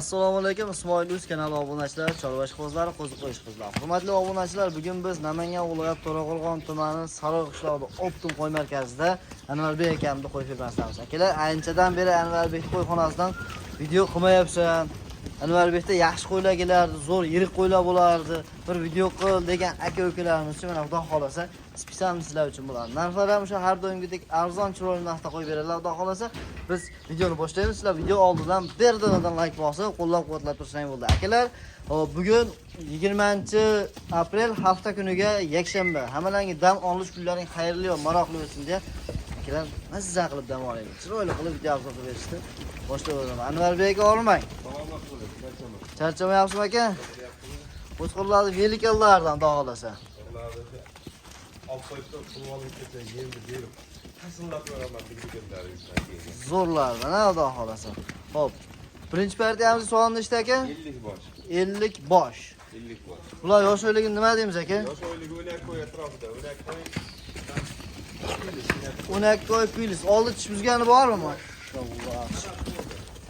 Assalomu alaykum, Ismoil Uz kanali obunachilari, chorva ishqibozlari, qo'ziqo'y ishqibozlari. Hurmatli obunachilar, bugun biz Namangan viloyati To'raqo'rg'on tumani Saroy qishlog'ida Optum qo'y markazida Anvarbek akamni qo'y fermasidamiz. Akalar, anchadan beri Anvarbek qo'yxonasidan video qilmayapsan. Anvarbekda yaxshi qo'ylar kelardi, zo'r yirik qo'ylar bo'lardi. Bir video qil degan aka ukalarimiz uchun mana, Xudo xolasa, специально sizlar uchun bo'ladi. Narxlar ham o'sha har doimgidek arzon, chiroyli narxda qo'yib beradilar, Xudo xolasa. Biz videoni boshlaymiz. Sizlar video oldidan bir donadan like bosib, qo'llab-quvvatlab tursang bo'ldi. Akalar, hop, bugun 20 aprel, hafta kuniga yakshanba. Hammalaringga dam olish kunlaring xayrli va maroqli o'tsin deya. Akalar, mazza qilib dam olaylik. Chiroyli qilib video obzor qilib berishdi. Boshlayveraman. Anvarbek aka, olmang. Salomat bo'ling, charchamang. Charchamayapsizmi, aka? Qo'chqorlarni velikanlardan, xudo xolasa. Ularni olib qo'yib turib, olib ketsa, yemni berib, tasillab beraman deganlari. Zo'rlardan, ha, xudo xolasa. Xo'p. Birinchi partiyamiz soni nechta, aka? 50 bosh. 50 bosh. 50 bosh. Bular yosh oyligini nima deymiz, aka? Yosh oyligi 12 oy atrofida, 12 oy. 12 oy plyus. Oldi tish buzgani bormi? Mashalloh.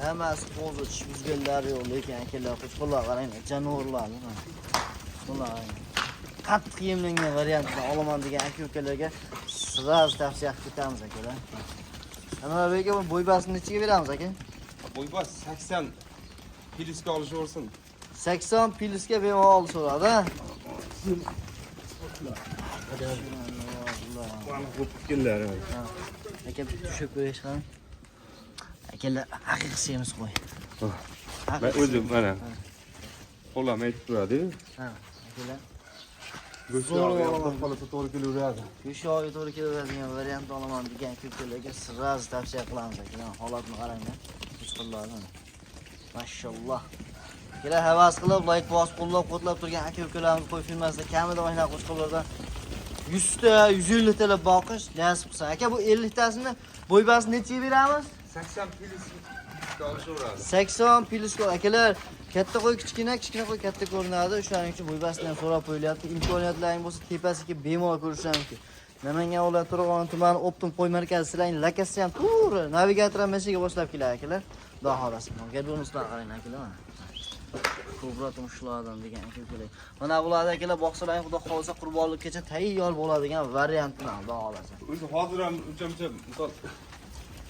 Hammasi qo'zi, tish buzganlari yo'q, lekin akalar, qo'chqorlar qaranglar, jonivorlarni mana. Bular qattiq yemlangan variantini olaman degan aka ukalarga сразу tavsiya qilib ketamiz, akalar. Anvarbek aka, bu bo'ybasini nechiga beramiz, aka? Bo'ybos 80 plyusga olishaversin. 80 plyusga bemalol olishaveradi, ha? Mana qo'piklar. Aka, bitta tushib ko'rish qani. Akalar, haqiqiy semiz qo'y. Men o'zim mana qo'lim aytib turadi. Ha, akalar. Go'sht Zo'r yog'i olaman. Xudo to'g'ri kelaveradi. Go'sht yog'iga to'g'ri kelaveradigan variant olaman degan ko'pchilikka сразу tavsiya qilamiz, akalar. Holatini qaranglar. Qo'chqorlarni. Mashalloh. Akalar, havas qilib like bosib, qo'llab-quvvatlab turgan aka ukalarimiz qo'y fermasida kamida mana shunaqa qo'chqorlardan 100 ta, 150 talab boqish nasib qilsin. Aka, bu 50 tasini bo'ybasini nechiga beramiz? 80 plyusga olishaveradi. 80 plyus, akalar, katta qo'y kichkina, kichkina qo'y katta ko'rinadi. O'shaning uchun bo'ybasini ham so'rab qo'yilyapti. Imkoniyatlaring bo'lsa, tepasiga bemalol ko'rishlari mumkin. Namangan viloyati To'raqo'rg'on tumani Optum qo'y markazi, sizlarning lokatsiya ham to'g'ri, navigator ham mashinga boshlab keladi, akalar. Xudo xohlasa. Bonuslar qarang, akalar, mana. Kubra tumshuqlardan degan aka ukalar. Mana bularda, akalar, boqsalaring, Xudo xohlasa, qurbonlikkacha tayyor bo'ladigan variantlar, Xudo xohlasa. O'zi hozir ham uncha-muncha, misol,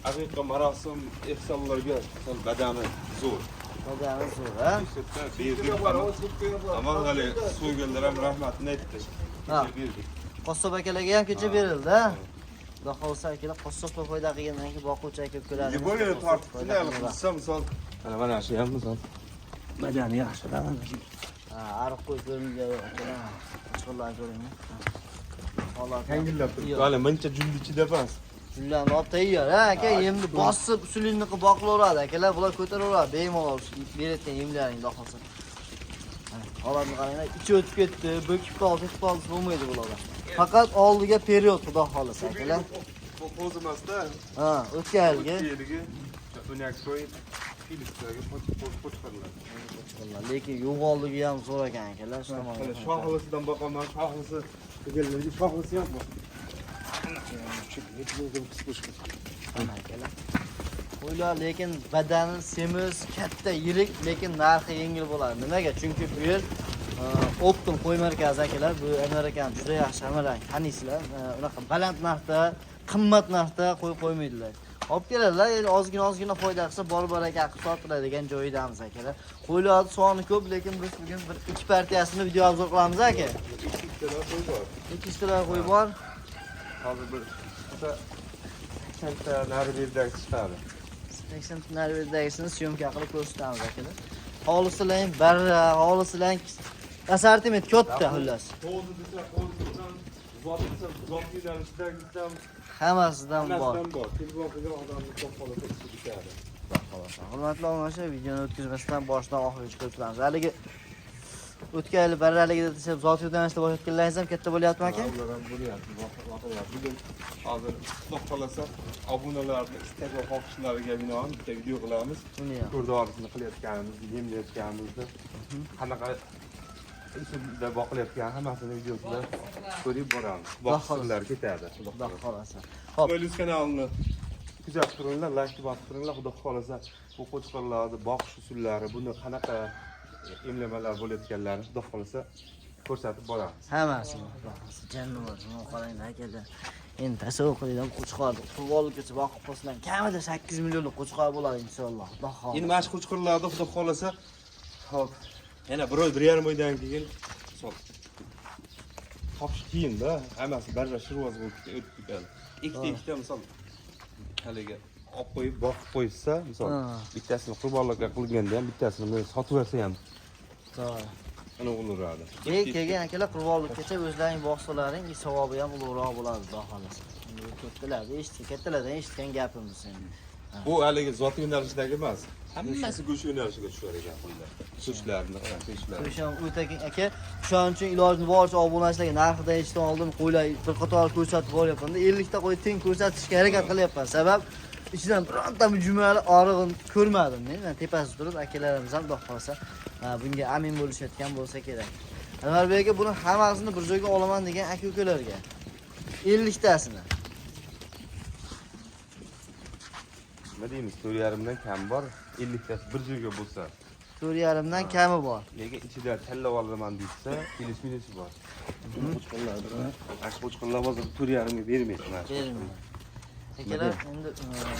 aqiqa marosim ehsonlarga, misol, badani zo'r. Badani zo'r, ha? Ko'rsatsa berdik. Amal hali so'yganlar ham rahmatini aytdi. Ha. Kecha berdik. Qassob akalarga ham kecha berildi, ha? Xudo xohlasa, akalar, qassobga foyda qilgandan keyin boquvchi aka ukalarimiz Любой tortib qilsa, misol, mana shu ham, misol, badani yaxshi. Ha, ariq qo'y ko'ringan, akalar. Qo'chqorlar ko'ringan. Holat. Tangillab turibdi. Hali muncha julni ichida emas. Jullarni olib tayyor, ha, aka, yemni bosib, usulini qilib boqilaveradi, akalar, bular ko'taraveradi bemalol berayotgan yemlaringni, xudo xohlasa. Holatni qaranglar, ichi o'tib ketdi, bo'kib qoldi, ketib qoldi, bo'lmaydi bularda. Faqat oldiga период, xudo xohlasa, akalar. Bu qo'zi emasda. Ha, o'tgan yilgi. O'tgan yilgi 12 oy plyuslarga qo'chqorlar. Lekin yo'g'onligi ham zo'r ekan, akalar, shu tomonga. Shoxlisidan boqaman, shoxlisi deganlarga shoxlisi ham bor. Mana, akalar. Qo'ylar lekin badani semiz, katta, yirik, lekin narxi yengil bo'ladi. Nimaga? Chunki bu yer Optum qo'y markazi, akalar. Bu Anvar akam juda yaxshi, hammalar taniysizlar. Unaqa baland narxda, qimmat narxda qo'y qo'ymaydilar. Olib keladilar, endi ozgina ozgina foyda qilsa, bor baraka qilib sotiladigan joyidamiz, akalar. Qo'ylar soni ko'p, lekin biz bugun bir ikki partiyasini video obzor qilamiz, aka. Ikkitalar qo'y bor. Ikkitalar qo'y bor. Hozir bir o'sha 80 ta nari berdagi chiqadi. 80 naridagisini съёмка qilib ko'rsatamiz, akalar. Hovlisilar barra, hovlisilar assortiment katta, xullas. Qo'zi desa qo'zidan, zot desa zot yo'nalishidagisidan Hammasidan bor. Hammasidan bor. Telefon qilgan odamni ko'p holatda ishi bitadi. Hurmatli obunachilar, videoni o'tkazmasdan boshidan oxirigacha ko'rib turamiz. Haligi o'tgan yili barraligida desa, zot yo'nalishida boshlayotganlaringiz ham katta bo'lyaptimi, aka? Ular ham bo'lyapti, boqilyapti. Bugun hozir, Xudo xohlasa, obunalarni istak va xohishlariga binoan bitta video qilamiz. Uni ham. Ko'rdorisini qilayotganimizni, yemlayotganimizni, qanaqa usulda boqilayotgan hammasini videosida ko'rib boramiz. Boqish sirlari ketadi. Xudo xohlasa. Xo'p, Ismoil kanalini Kuzatib turinglar, like bosib turinglar. Xudo xohlasa bu qo'chqorlarni boqish usullari, buni qanaqa emlamalar bo'layotganlarini Xudo xohlasa ko'rsatib boramiz. Hammasini Xudo xohlasa jannat qaranglar akalar. Endi tasavvur qilinglar, qo'chqorni qurbonlikkacha boqib qo'ysalar kamida 8 millionlik qo'chqor bo'ladi inshaalloh. Xudo xohlasa. Endi mana shu qo'chqorlarni Xudo xohlasa hop yana bir oy, 1,5 oydan keyin misol topish qiyinda, hammasi baribir shirvoz bo'lib o'tib ketadi. Ikkita ikkita misol haligi olib qo'yib boqib qo'yishsa, misol bittasini qurbonlikka qilganda ham bittasini bunday sotib bersa ham To'g'ri. ana bo'laveradi. Keyin akalar qurbonlikkacha o'zlaring boqsalaring, savobi ham ulug'roq bo'ladi Xudo xohlasa. Endi bu kattalarda eshitgan, kattalardan eshitgan gapimiz endi. Bu haligi zot yo'nalishidagi emas. Hammasi go'sht yo'nalishiga tushar ekan qo'ylar. Go'shtlarini qarang, go'shtlar. O'sha o'ta aka, o'shaning uchun ilojini boricha obunachilarga narxida eshitib oldim, qo'ylar bir qator ko'rsatib boryapman. 50 ta qo'y teng ko'rsatishga harakat qilyapman. Sabab ichidan bironta jumlali orig'ini ko'rmadim men. Men tepasida turib akalarimiz ham xudo xohlasa bunga amin bo'lishayotgan bo'lsa kerak. Anvarbek aka buni hammasini bir joyga olaman degan aka ukalarga 50 tasini. Nima deymiz, 4,5 dan kam bor, 50 tasi bir joyga bo'lsa. 4,5 dan kami bor. Lekin ichida tanlab olaman deysa, kelish minusi bor. Qo'chqorlar, mana shu qo'chqorlar bozorda 4,5 ga bermaydi mana shu. Bermaydi. Akalar, endi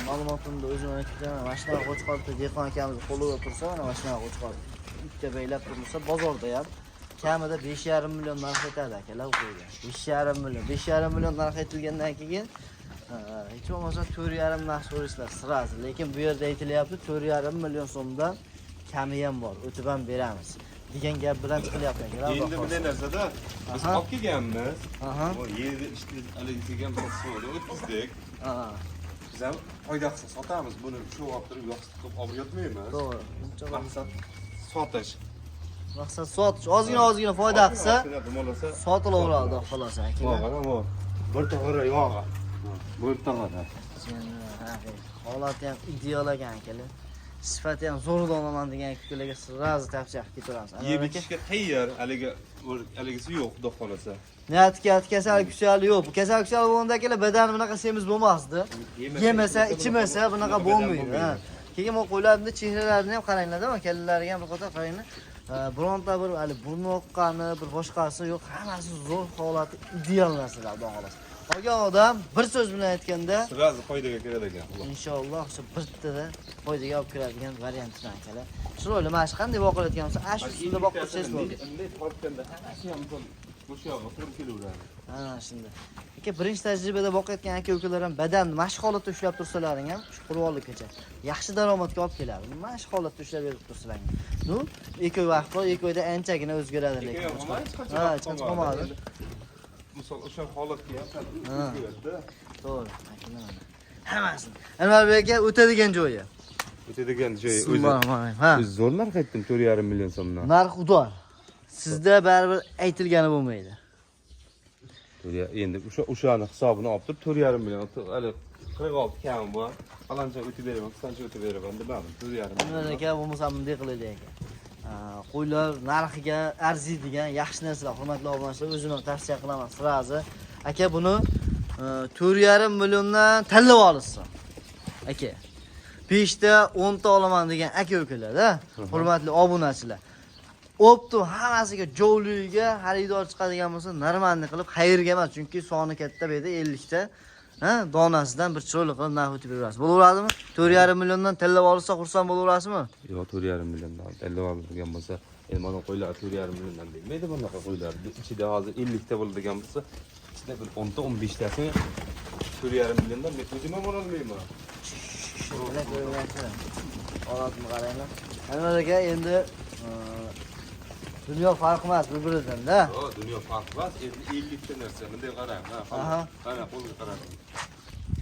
ma'lumotimda o'zim aytib ketaman. Mana shunaqa qo'chqor dehqon akamiz qo'lida tursa, mana shunaqa qo'chqor bitta baylab turilsa, bozorda ham kamida 5,5 million narx aytadi akalar bu qo'yga. 5,5 million, 5,5 million narx aytilgandan keyin hech bo'lmasa 4,5 narx so'raysizlar sirasi. Lekin bu yerda aytilyapti 4,5 million so'mdan kami ham bor, o'tib ham beramiz degan gap bilan chiqilyapti akalar. Endi bunday narsada biz olib kelganmiz. Bu yerda ishni haligi ham suvni o'tkazdik. Biz ham foyda qilsa sotamiz. Buni shu olib turib yostiq qilib olib yotmaymiz. To'g'ri. Maqsad sotish. Maqsad sotish. Ozgina ozgina foyda qilsa sotilaveradi xudo xohlasa akalar. Bir tog'ora yog'i. Bir tog'ora. Holati ham ideal ekan akalar. Sifati ham zo'rdan olaman degan ukalarga sразу tavsiya qilib ketaveramiz. Yeb ichishga tayyor, haligi haligisi yo'q xudo xohlasa. Niyatga kasal kuchali yo'q. Bu kasal kuchali bo'lganda akalar badani bunaqa semiz bo'lmasdi. Yemasa, ichmasa bunaqa bo'lmaydi. Ha. Keyin bu qo'ylarni chehralarini ham qaranglar-da, kallalariga ham bir qator qaranglar. Bironta bir hali burni oqqani, bir boshqasi yo'q. Hammasi zo'r holati, ideal narsalar xudo xohlasa. Olgan odam bir so'z bilan aytganda Sразу foydaga kiradi ekan. Inshaalloh shu bittada foydaga olib kiradigan variantidan akalar. Chiroyli mana shu qanday boqilayotgan bo'lsa, ana shu usulda boqib qo'ysangiz bo'ladi. Bunday tortganda hammasi ham misol go'sht yog'i turib kelaveradi. Ana shunda. Aka, birinchi tajribada boqayotgan aka ukalar ham badanni mana shu holatda ushlab tursalaring ham shu qurbonlikkacha yaxshi daromadga olib keladi. Mana shu holatda ushlab berib tursalaring. Nu, 2 oy vaqt bor, 2 oyda anchagina o'zgaradi lekin. Ha, hech qancha qolmadi. Misol o'sha holatga ham sal o'zgaradi-da. To'g'ri, aka, mana. Hammasini. Anvarbek aka o'tadigan joyi. O'tadigan joyi o'zi. Bismillahirrohmanirrohim. Ha. O'zi zo'r narx aytdim, 4,5 million so'mdan. Narx udor. Sizda baribir aytilgani bo'lmaydi. Endi o'shani hisobini olib turib 4,5 million, hali 46 kami bor. Faloncha o'tib beraman, qisqancha o'tib beraman demadim. 4,5 Anvar million. aka bo'lmasa bunday qilaylik aka. Qo'ylar narxiga arziydigan yaxshi narsalar, hurmatli obunachilar, o'zim ham tavsiya qilaman sразу. Aka buni 4,5 milliondan tanlab olishsin. Aka. 5 ta 10 ta olaman degan aka ukalar-da, hurmatli obunachilar. Optum hammasiga jovligiga xaridor chiqadigan bo'lsa, normalni qilib xayrga emas, chunki soni katta bu yerda 50 ta. Ha, donasidan bir chiroyli qilib narx o'tib beraverasiz. Bo'laveradimi? 4,5 milliondan tanlab olsa xursand bo'laverasizmi? Yo'q, 4,5 milliondan tanlab oladigan bo'lsa, endi mana qo'ylar 4,5 milliondan bermaydi bunaqa qo'ylar. Ichida hozir 50 ta bo'ladigan bo'lsa, ichida bir 10 ta 15 tasini 4,5 milliondan men o'zim ham ololmayman. Holatni qaranglar. Anvar aka, endi dunyo farq emas bir-biridan-da. Yo'q, dunyo farq emas. Endi 50 ta narsa. Bunday qarang, ha, qara, qo'lga qarang.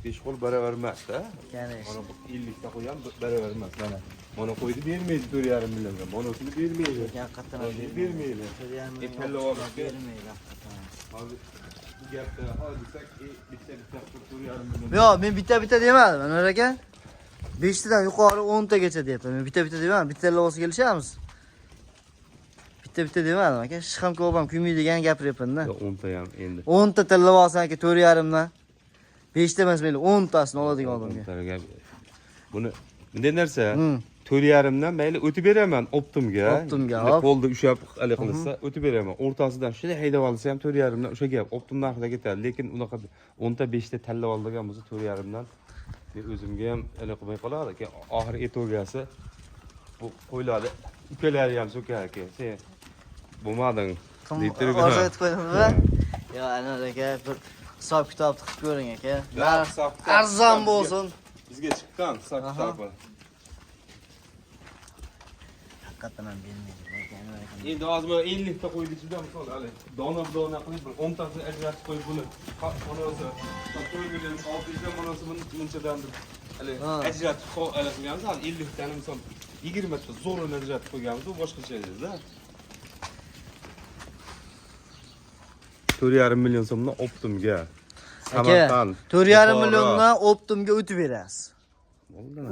5 qo'l barobar emas-da. Конечно. Mana bu 50 ta qo'y ham barobar emas. Mana. Mana qo'yni bermaydi 4,5 millionga. Bonosini bermaydi. Haqiqatan ham Bermaydi. 4,5 million Tanlab olishga. bermaydi haqiqatan. Hozir bu gapda hozir desak, bitta bitta qilib 4,5 million. Yo'q, men bitta bitta demadim, Anvar aka. 5 tadan yuqori 10 tagacha deyapman. Men bitta bitta demadim. Bitta olsa kelishamiz. Bitta bitta demadim aka. Shixam ko'p ham kuymaydigan gapiryapman-da. Yo'q, 10 ta ham endi. 10 ta tanlab olsang aka 4,5 dan. 5 ta emas, mayli 10 tasini oladigan odamga. Buni bunday narsa 4,5 dan mayli o'tib beraman optimga. Optimga, Bunday hop. Qo'lda ushlab hali qilsa o'tib beraman. O'rtasidan shunday haydab olsa ham 4,5 dan o'sha gap optim narxida ketadi. Lekin unaqa 10 ta 5 ta tanlab oladigan bo'lsa 4,5 dan men o'zimga ham hali qilmay qoladi. Keyin oxiri etogasi bu qo'ylarni ukalari ham so'kar keyin sen bo'lmading deb turib. Orzu etib qo'ydimmi? Yo, Anvar aka, bir hisob kitob qilib ko'ring aka. Ya, hisob kitob Arzon bizga- bo'lsin. Bizga chiqqan hisob Aha. kitobi. Haqiqatan ham bermaydi. Lekin Anvar aka. Endi hozir mana 50 ta qo'ydi ichida misol hali dona dona qilib bir 10 tasini ajratib qo'yib buni bunisi 4 million 600 dan bunisi bunchadan deb hali Ha. ajratib hali qilganmiz. Hali 50 tani misol 20 ta zo'rini ajratib qo'yganmiz, u boshqacha edi-da. 4,5 million so'mdan optimga. Aka, 4,5 milliondan optimga o'tib berasiz.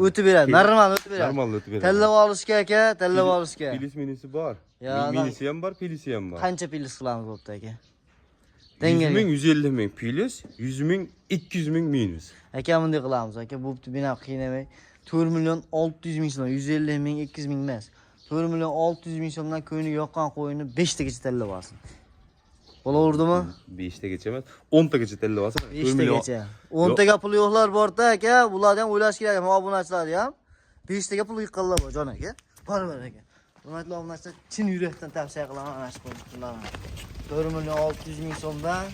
O'tib beradi, normal o'tib beradi. Normal o'tib beradi. Tanlab olishga aka, tanlab olishga. Pilis minisi bor. Ya, Minisi ham bor, pilisi ham bor. Qancha pilis qilamiz bo'pti aka? 100 ming, 150 ming plus, 100 ming, 200 ming minus. Aka bunday qilamiz aka, bo'pti, men ham qiynamay. 4 million 600 ming so'm, 150 ming, 200 ming emas. 4 million 600 ming so'mdan ko'ngli yoqqan qo'yini 5 tagacha tanlab olsin. Bo'laverdimi? 5 tagacha emas, 10 tagacha tanlab olsa, 5 tagacha. 10 taga puli yo'qlar bor-da aka, bularni ham o'ylash kerak, obunachilarni ham. 5 taga pul yiqqanlar bor jon aka. Bor bor aka. Hurmatli obunachilar, chin yurakdan tavsiya qilaman ana shu qo'ylarni. 4 million 600 ming so'mdan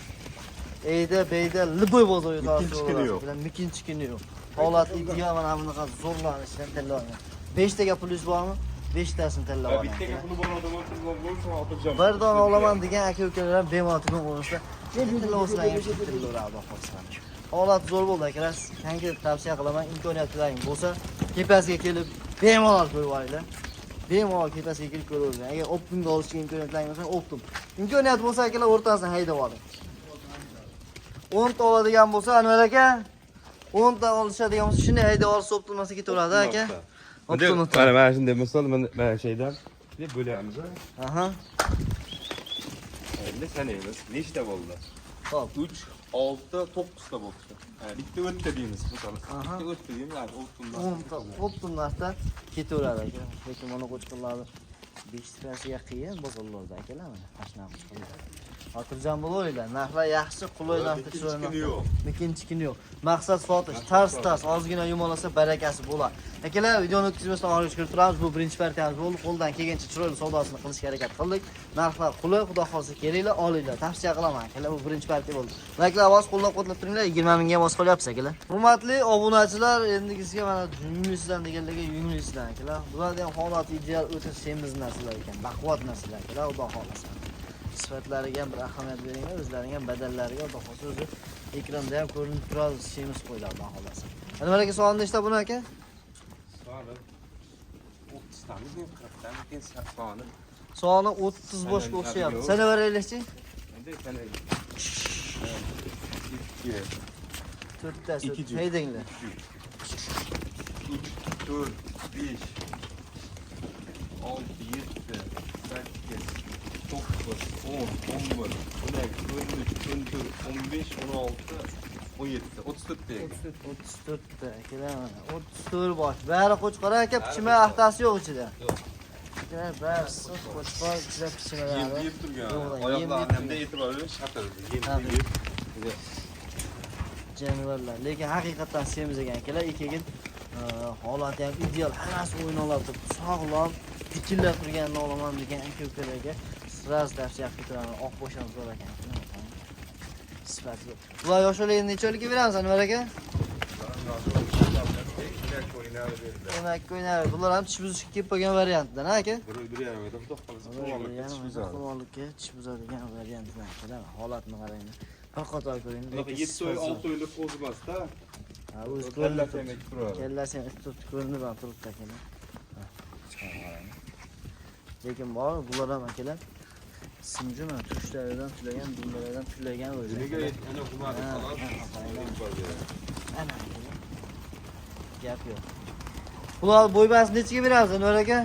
eyda beyda liboy bozorga Ikkinchi kuni yo'q. Bilan ikkinchi kuni yo'q. Holat ideal mana bunaqa zo'rlarni ichidan tanlab olgan. 5 taga pulingiz bormi? 5 tasini tanlab oling. Bittaga puli bor odam bo'lsa, xotirjam. Bir dona olaman degan aka ukalar ham bemalol telefon qo'yishsa, tanlab olsalar ham tanlayveradi, xudo xohlasa. Holat zo'r bo'ldi akalar. Konkret tavsiya qilaman, imkoniyatlaring bo'lsa, tepasiga kelib bemalol ko'rib olinglar. Bemalol tepasiga kelib ko'rib olinglar. Agar optimga olishga imkoniyatlaring bo'lsa, optim. Imkoniyat bo'lsa akalar o'rtasini haydab oling. 10 ta oladigan bo'lsa Anvar aka, 10 ta olishadigan bo'lsa shunday haydab olsa optimasa ketaveradi aka. Optim. Mana mana shunday misol mana şeydan deb bo'lamiz. Aha. Endi sanaymiz. Nechta bo'ldi? Xo'p. 3, 6, 9 ta bo'ldi. Bitta o'tdi deymiz misol. Aha. Bitta o'tdi deymiz, hali optimdan. 10 ta optim narxda ketaveradi aka. Lekin mana qo'chqorlarni 5 tasiga qiyin bozorlarda akalar mana shunaqa qo'chqorlar. Xotirjam bo'laveringlar. Narxlar yaxshi, qulay narxda Ikkinchi chiroyli kuni narxda. yo'q. Ikkinchi kuni yo'q. Maqsad sotish, tars tars ozgina yumalasa barakasi bo'ladi. Akalar, videoni o'tkazmasdan oxiriga kirib turamiz. Bu birinchi partiyamiz bo'ldi. Qo'ldan kelgancha chiroyli savdosini qilishga harakat qildik. Narxlar qulay, xudo xohlasa kelinglar, olinglar. Tavsiya qilaman akalar, bu birinchi partiya bo'ldi. Layklar bosib, qo'llab-quvvatlab turinglar. 20 mingga ham oz qolyapsiz akalar. Hurmatli obunachilar, endigisiga mana yunglisidan deganlarga yunglisidan akalar. Bularni ham holati ideal, o'ta semiz narsalar ekan, baquvvat narsalar akalar, xudo xohlasa. Sifatlariga ham bir ahamiyat beringlar, o'zlarining ham badallariga xudo xohlasa o'zi ekranda ham ko'rinib turadi semiz qo'ylar xudo xohlasa. Anvar aka, soni nechta buni aka? Soni 30 tami, 40 tami, keyin soni. Soni 30 boshga o'xshayapti. Sana beraylikchi? Endi sanaylik. 2, To'rttasi. Ikki juft. Haydanglar. 3, 4, 5, 6, 7, 8, 9, 10, 11, 12, 13, 14, 15, 16, 17, 34 ta ekan. 34 ta akalar mana. 34 bosh. Bari qo'chqor aka, pichma ahtasi yo'q ichida. Yo'q. Akalar, barisi qo'chqor, ichida Yem pichmalari. yeb turgan. Yo'q, yem Oyoqlarini yeb hamda e'tibor bering, shatir. Yem Ha. yeb. Jonivorlar. Lekin haqiqatdan semiz ekan akalar. Keyin holati ham ideal. Hammasi o'ynalab turibdi. Sog'lom, dikillab turganini olaman degan aka ukalarga sraz tavsiya qilib turaman. Oq bosh ham zo'r ekan. Sifati zo'r. Bular yosh o'ligini necha o'likka beramiz Anvar aka? Demak, o'ynaydi. Bular ham tish buzishga kelib qolgan variantdan, ha aka? Bir yarim oyda xudo xohlasa qurg'onlikka tish buzadi. Qurg'onlikka tish buzadigan variantdan akalar. Holatini qarang. Bir qator ko'ring. Bunaqa 7 oy, 6 oylik qo'zi emas-da. Ha, o'zi ko'rinib Kallasi ham turibdi. ekib turadi. Kallasi ham turibdi, ko'rinib ham turibdi akalar. Ha, qarang. Lekin bor, bular ham akalar simji mana tushlaridan tulagan, dumlaridan tulagan o'zi. Nega ana qilmadi Ha, xolos. ha, qarang. E'tibor bering. Ana akalar. Gap yo'q. Bular bo'ybasi nechiga beramiz Anvar aka?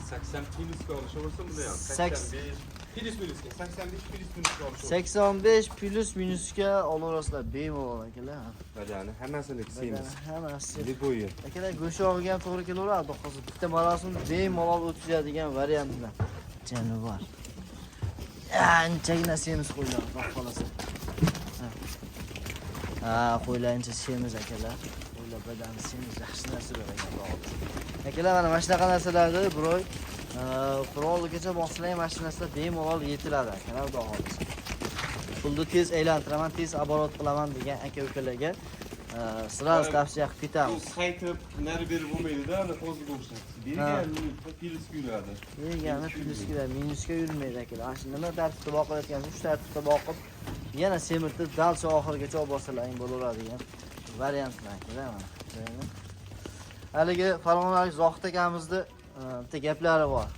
80 plusga olishaversa buni ham. Saks- 85 Plyus minusga 85 plyus minusga olish. 85 plyus minusga olaverasizlar bemalol akalar. Badani hammasini semiz. Badani hammasi. Liboyi. Akalar go'sht ham to'g'ri kelaveradi. Hozir bitta marosim bemalol o'tkazadigan variantlar. Jonivor. Anchagina semiz qo'ylar, xudo xolasa. Ha, qo'ylar ancha semiz akalar. Qo'ylar badani semiz, yaxshi narsa bor ekan, xudo xolasa. Akalar mana shunaqa narsalarni bir oy qurolgacha boqsalar ham mana shu narsalar bemalol yetiladi akalar, xudo xolasa. Pulni tez aylantiraman, tez оборот qilaman degan aka ukalarga сразу tavsiya qilib ketamiz. Bu qaytib nari beri bo'lmaydi-da, ana qo'ziga o'xshab. Bergan plyusga yuradi. Yegani plyusga, minusga yurmaydi akalar. Ana shu nima tartibda boqilayotgan, shu tartibda boqib, yana semirtib, дальше oxirigacha olib borsalaring bo'laveradigan variantlar akalar mana. Joyini. Haligi Farg'onalik Zohid akamizni bitta gaplari bor.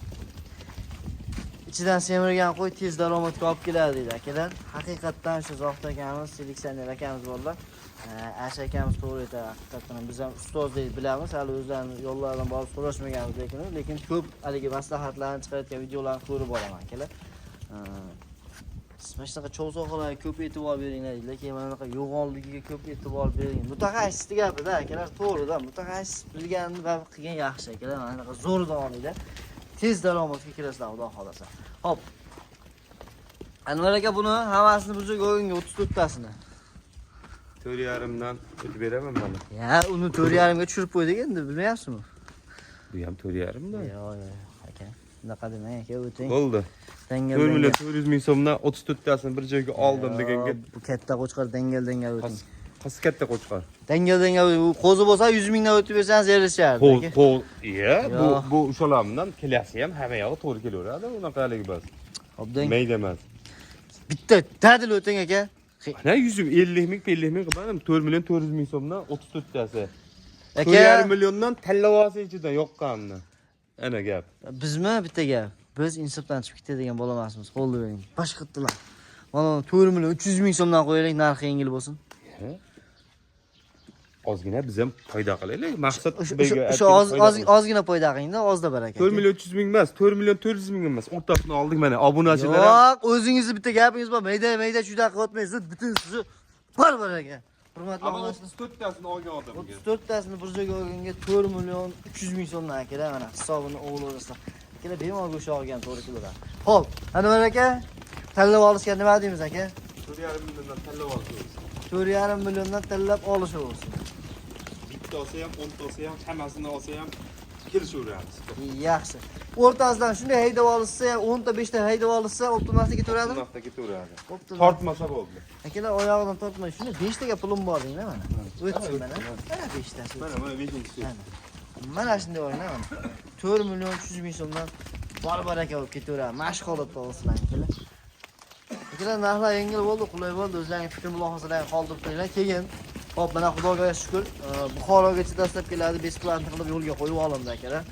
Ichidan semirgan qo'y tez daromadga olib keladi deydi akalar. Haqiqatdan shu Zohid akamiz, seleksioner akamiz borlar. Asha akamiz to'g'ri aytadi, haqiqatdan ham biz ham ustoz deb bilamiz. Hali o'zlarini yo'llaridan borib so'rashmaganmiz lekin ko'p haligi maslahatlarni chiqarayotgan videolarni ko'rib boraman akalar. Siz mana shunaqa cho'g' sohalarga ko'p e'tibor beringlar deydilar. Keyin mana bunaqa yo'g'onligiga ko'p e'tibor bering. Mutaxassisni gapida akalar, to'g'rida, mutaxassis bilganini va qilgan yaxshi akalar. Mana bunaqa zo'ridan olinglar. Tez daromadga kirasizlar, xudo xolasa. Xo'p. Anvar aka buni hammasini bir joyga o'yinga 34 tasini. 4,5 dan o'tib beraman mana. Ya, uni 4,5 ga tushirib qo'ydik endi, bilmayapsizmi? Bu ham 4,5 da. Yo'q, yo'q, aka. Unaqa demang aka, o'ting. Bo'ldi. Dangal 4 million 400 ming so'mdan 34 tasini bir joyga oldim deganga. Bu katta qo'chqor dangal dangal o'ting. Qaysi katta qo'chqor? Dangal dangal u qo'zi bo'lsa 100 mingdan o'tib bersangiz erishardi. Qo'l aka. qo'l, iya, bu Yo'q. bu o'shalardan kelasi ham hamma yog'i to'g'ri kelaveradi, unaqalik emas. Obdan Mayda emas. bitta dadil o'ting aka. Mana 150 ming, 50 ming qilmadim. 4 million 400 ming so'mdan 34 tasi. Aka, 4,5 milliondan tanlab ichidan yoqqanini. Ana gap. Bizmi bitta gap. Biz insofdan chiqib ketadigan bola emasmiz. Qo'lni bering. Boshqa. Mana 4 million 300 ming so'mdan qo'yaylik, narxi yengil bo'lsin. Ozgina biz ham foyda qilaylik. Maqsad O'sha oz oz ozgina foyda qilingda, ozda baraka. 4 million 300 ming emas, 4 million 400 ming emas. O'rtasini oldik mana obunachilar ham. Yo'q, o'zingizni bitta gapingiz bor. Mayda mayda juda qilyapmaysiz. Butun sizni bor bor aka. Hurmatli Ama obunachilar. 34 tasini olgan odamga. 34 tasini bir joyga olganga 4 million 300 ming so'mdan akalar, mana hisobini o'g'il. Akalar bemalol go'sht olgan to'g'ri keladi. Xo'p, Anvar aka, tanlab olishga nima deymiz aka? 4,5 milliondan tanlab olsangiz. 4,5 milliondan tanlab olishaversin. Bitta olsa ham, 10 ta olsa ham, hammasini olsa ham kelishaveramiz. Yaxshi. O'rtasidan shunday haydab olishsa, 10 ta 5 ta haydab olishsa, optim narsa ketaveradimi? Narxda ketaveradi. Optim. Tortmasa bo'ldi. Akalar oyog'idan tortmay, shuni 5 taga pulim bor denglar mana. O'tsin mana. Mana 5 tasi. Mana mana 5-chisi. Mana. Mana shunday o'yna mana. 4 million 300 ming so'mdan bor baraka bo'lib ketaveradi. Mana shu holatda olsizlar akalar. Akalar narxlar yengil bo'ldi, qulay bo'ldi. O'zlaring fikr mulohazalarini qoldirib qo'yinglar. Keyin hop, mana Xudoga shukr, Buxorogacha dastlab keladi, бесплатно qilib yo'lga qo'yib olindi akalar.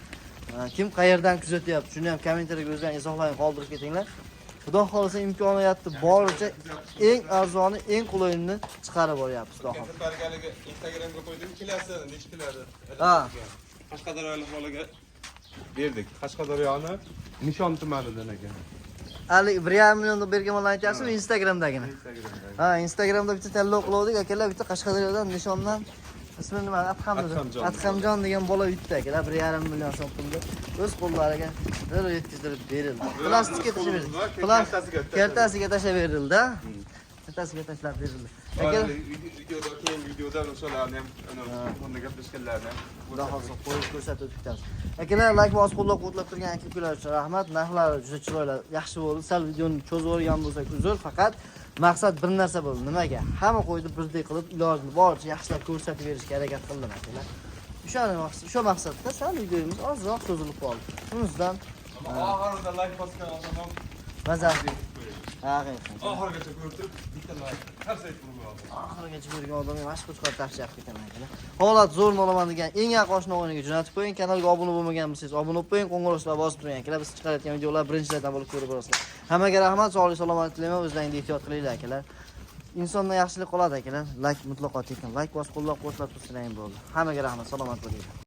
Kim qayerdan kuzatyapti, shuni ham kommentariyaga o'zlaring izohlaringni qoldirib ketinglar. Xudo xohlasa imkoniyati boricha eng arzoni, eng qulayini chiqarib boryapmiz, Xudo xohlasa. Safargaligi Instagramga qo'ydim, kelasi nechi keladi? Ha. Qashqadaryolik bolaga berdik. Qashqadaryoni Nishon tumanidan ekan. Hali 1,5 million deb bergan bolani aytyapsizmi Instagramdagini? Instagramda. Ha, Instagramda bitta tanlov qildik akalar, bitta Qashqadaryodan Nishondan ismi nima? Adham dedi. Adhamjon. Adhamjon degan bola yutdi akalar, 1,5 million so'm pulni o'z qo'llariga darrov yetkazdirib berildi. Plastikka tashlab berildi. Kartasiga, Kartasiga tashlab berildi. Kartasiga tashlab berildi. Akalar, Videoda keyin videodan o'shalarni ham telefonda gaplashganlarni ham Xudo xohlasa qo'yib ko'rsatib o'tib ketamiz. Akalar, layk bosib qo'llab-quvvatlab turgan aka-ukalar uchun rahmat. Narxlari juda chiroyli, yaxshi bo'ldi. Sal videoni cho'zib yuborgan bo'lsak uzr, faqat maqsad bir narsa bo'ldi. Nimaga? Hamma qo'yni birdek qilib, ilojini boricha yaxshilab ko'rsatib berishga harakat qildim akalar. O'sha maqsadda sal videomiz ozroq cho'zilib qoldi. Undan Ama oxirida layk bosgan odam ham maza haqiqatan. Oxirigacha ko'rib turib bitta layk qarsak urib oldi. Oxirigacha ko'rgan odamga mana shu qo'chqor tavsiya qilib ketaman akalar. Holat zo'rni olaman degan eng yaqin oshna o'yiniga jo'natib qo'ying. Kanalga obuna bo'lmagan bo'lsangiz, obuna bo'lib qo'ying, qo'ng'iroqlar bosib turing akalar. Biz chiqarayotgan videolar birinchilardan bo'lib ko'rib borasizlar. Hammaga rahmat, sog'lik, salomatlik tilayman. O'zlaringizga ehtiyot qilinglar akalar. Insondan yaxshilik qoladi akalar. Layk mutlaqo tekin. Layk bosib qo'llab-quvvatlab tursalaring bo'ldi. Hammaga rahmat, salomat bo'linglar.